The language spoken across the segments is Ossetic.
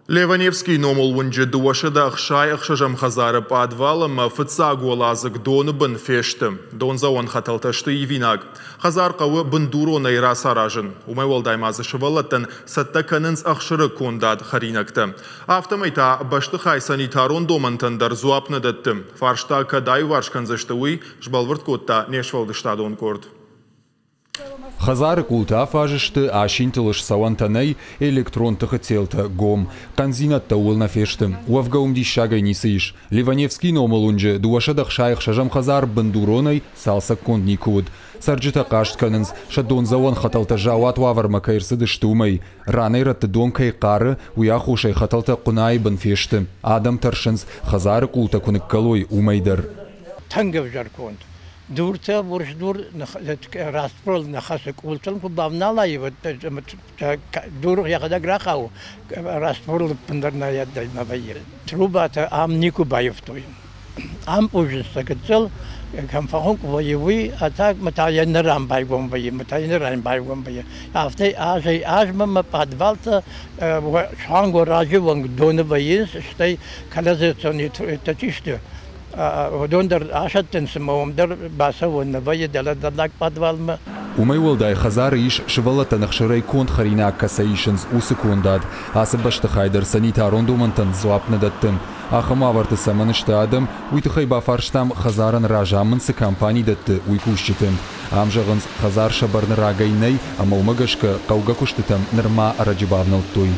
Леваневскийы номыл уынджы 266-ӕм хӕдзары пъадвал ӕмӕ фыццаг уӕладзыг доны бын фесты. Дондзӕуӕн хӕтӕлтӕ сты ивинаг. Хӕдзар хъӕуы бындуронӕй рацаразын. Уымӕй уӕлдай ма дзы сывӕллӕттӕн цӕттӕ кӕнынц ӕхсыры кондад хӕринӕгтӕ. Афтӕмӕй та бӕстыхай санитарон домӕнтӕн дӕр дзуапп нӕ дӕтты. Фарста кӕд аиуварс кӕндзысты, уый сбӕлвырд кодта не сфӕлдыстадон къорд. Хӕдзары къултӕ афаз сты, асинтыл ссӕуӕнтӕ нӕй, электрон тыхы телтӕ гом. Хъӕндзинӕдтӕ ууыл нӕ фесты. Уӕвгӕ уым диссагӕй ницы ис. Леваневскийы номыл уынджы 266-ӕм хӕдзар бындуронӕй цалцӕггонд никуы уыд. Цӕрджытӕ хъаст кӕнынц, сӕ дондзӕуӕн хӕтӕлтӕ заууат уавӕрмӕ кӕй ӕрцыдысты, уымӕй. Ранӕй-рӕтты дон кӕй хъары, уый аххосӕй хӕтӕлтӕ хъуынайы бын фесты. Адӕм тӕрсынц, хӕдзары къултӕ куы ныккӕлой, уымӕй дӕр. Тынг ӕвзӕр конд. Дуртӕ урс дур растбол ныхасы къултыл куы бавналай, дур йӕхӕдӕг рахауы, растбол ӕппындӕр нӕ вӕййы. Трубатӕ ам никуы баивтой. Ам пъузынц гыццыл, кӕм фӕхуынкъ вӕййы, уый, а так мӕ та йӕ нырӕн байгом вӕййы, мӕ та йӕ нырӕн байгом вӕййы. Афтӕ азӕй-азмӕ мӕ пъадвалтӕ суанг раджы онг доны вӕййынц, стӕй канализационные чи сты, уыдон дӕр асӕттынц ӕмӕ уым дӕр бацӕуӕн нӕ вӕййы дӕлӕ дӕллаг пъадвалмӕ. Уымӕй уӕлдай хӕдзары ис сывӕллӕттӕн ӕхсырӕй конд хӕринаг кӕцӕй исынц, уыцы кондад. Ацы бӕстыхай дӕр санитарон домӕнтӕн дзуапп нӕ дӕтты. Ахӕм уавӕрты цӕмӕн сты адӕм, уый тыххӕй бафарстам, хӕдзарӕн разамынд цы компани дӕтты, уый кусджыты. Ам зӕгъынц, хӕдзар сӕ бӕрны рагӕй нӕй ӕмӕ уымӕ гӕсгӕ хъӕугӕ куыстытӕм нырма ӕрӕджы бавнӕлдтой.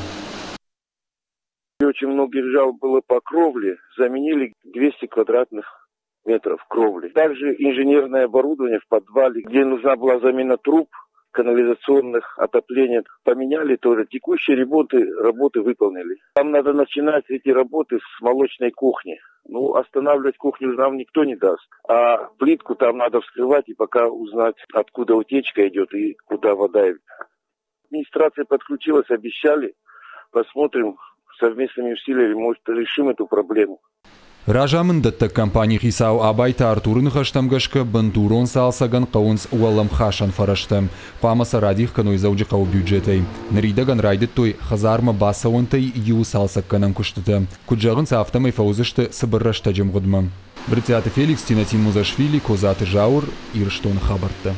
Очень многих жалоб было по кровле. Заменили 200 квадратных метров кровли. Также инженерное оборудование в подвале, где нужна была замена труб, канализационных, отопления, поменяли тоже. Текущие ремонты, работы выполнили. Там надо начинать эти работы с молочной кухни. Ну, останавливать кухню нам никто не даст. А плитку там надо вскрывать и пока узнать, откуда утечка идет и куда вода. Администрация подключилась, обещали. Посмотрим, совместными усилиями, может, решим эту проблему. Разамынддӕттӕг компанийы хицау Абайты Артуры ныхӕстӕм гӕсгӕ бындурон цалцӕгӕн хъӕуынц уӕлӕмхасӕн фӕрӕзтӕ. Хъуамӕ сӕ радих кӕной Дзӕуджыхъӕуы бюджетӕй. Ныридӕгӕн райдыдтой хӕдзармӕ бацӕуӕнтӕй иуы цалцӕггӕнӕн куыстытӕ. Куыд зӕгъынц, афтӕмӕй фӕуыдзысты цыбыр рӕстӕджы мгъуыдмӕ. Брытъиаты Феликс, Тинатин Музашвили, Козаты Зауыр, Ирыстоны хабӕрттӕ.